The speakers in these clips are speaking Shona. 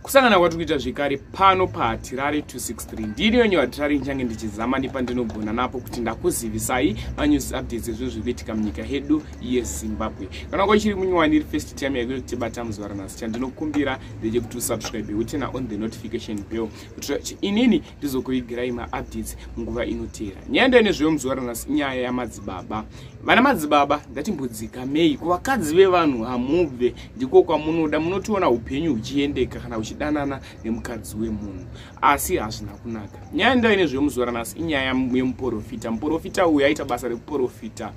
Kusangana kwatiri kuita zvekare pano paHatirare 263. Ndini wenyu Hatirare, ndichange ndichizama nepandinogona napo kuti ndakuzivisai manews updates ezvinhu zviri kuitika munyika yedu yeZimbabwe. Kana wanga uchiri munyowani, iri first time yako kutibata muzuva ranhasi, chandinokumbira ndechekuti usubscribe, uturn on the notification bell, kuitira kuti inini ndizokuvigirai maupdates munguva inoteera. Nyaya ndoinezveyo muzuva ranhasi inyaya yamadzibaba. Vana madzibaba, ngatimbodzikamei kuvakadzi vevanhu. Hamubve ndiko kwamunoda, munotiona upenyu huchiendeka kana uchidanana nemukadzi wemunhu, asi hazvina kunaka. Nyaya ndoinezveyo muzuva ranhasi inyaya yemuprofita. Muprofita uyu aita basa rekuprofita.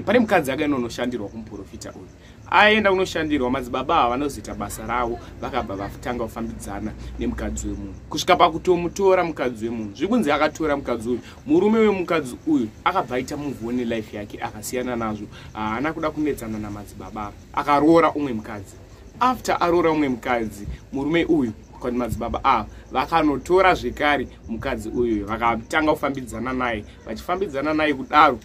Pane mukadzi akaenda unoshandirwa kumuprofita uyu. Aenda kunoshandirwa, madzibaba ava vanozoita basa ravo, vakabva vatanga kufambidzana nemukadzi wemunhu kusvika pakutomutora mukadzi wemunhu. Zviri kunzi akatora mukadzi uyu, murume wemukadzi uyu akabva aita move on nelife yake, akasiyana nazvo, haana kuda kunetsana namadzibaba ava, akaroora umwe mukadzi. After aroora umwe mukadzi, murume uyu kwati madzibaba ava vakanotora zvekare mukadzi uyu, vakatanga kufambidzana naye. Vachifambidzana naye kudaro,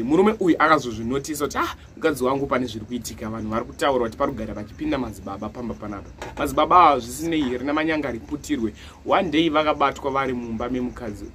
murume uyu akazozvinotisa kuti, "Ah, mukadzi wangu, pane zviri kuitika. Vanhu vari kutaura kuti parugara vachipinda madzibaba pamba panapa." Madzibaba ava, zvisinei, rina manyanga riputirwe, one day vakabatwa vari mumba memukadzi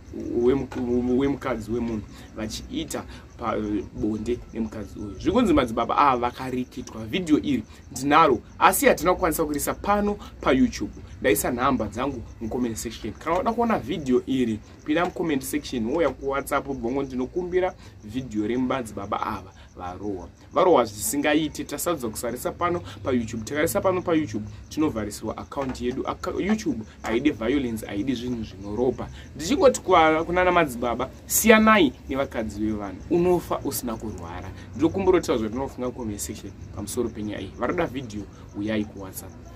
wemunhu vachiita pabonde nemukadzi uyu. Zviri kunzi madzibaba ava vakarikitwa. Vhidhiyo iri ndinaro, asi hatina kukwanisa kurisa pano paYouTube. Ndaisa nhamba dzangu mucomment section. Kana uda kuona vhidhiyo iri, pinda mucomment section, wouya kuWhatsApp, bongo, "Ndinokumbira vhidhiyo remadzibaba ava varohwa." Varohwa zvisingaiti. Tasarudza kusarisa pano paYouTube. Takarisa pano paYouTube, tinovharisirwa akaunti yedu. YouTube haidi violence, haidi zvinhu zvinoropa. Ndichingoti kunana madzibaba, siyanai nevakadzi vevanhu, unofa usina kurwara. Ndinokumbura kutaura zvatinofunga comment section pamusoro penyaya iyi. Varoda vhidhiyo, uyai kuWhatsApp.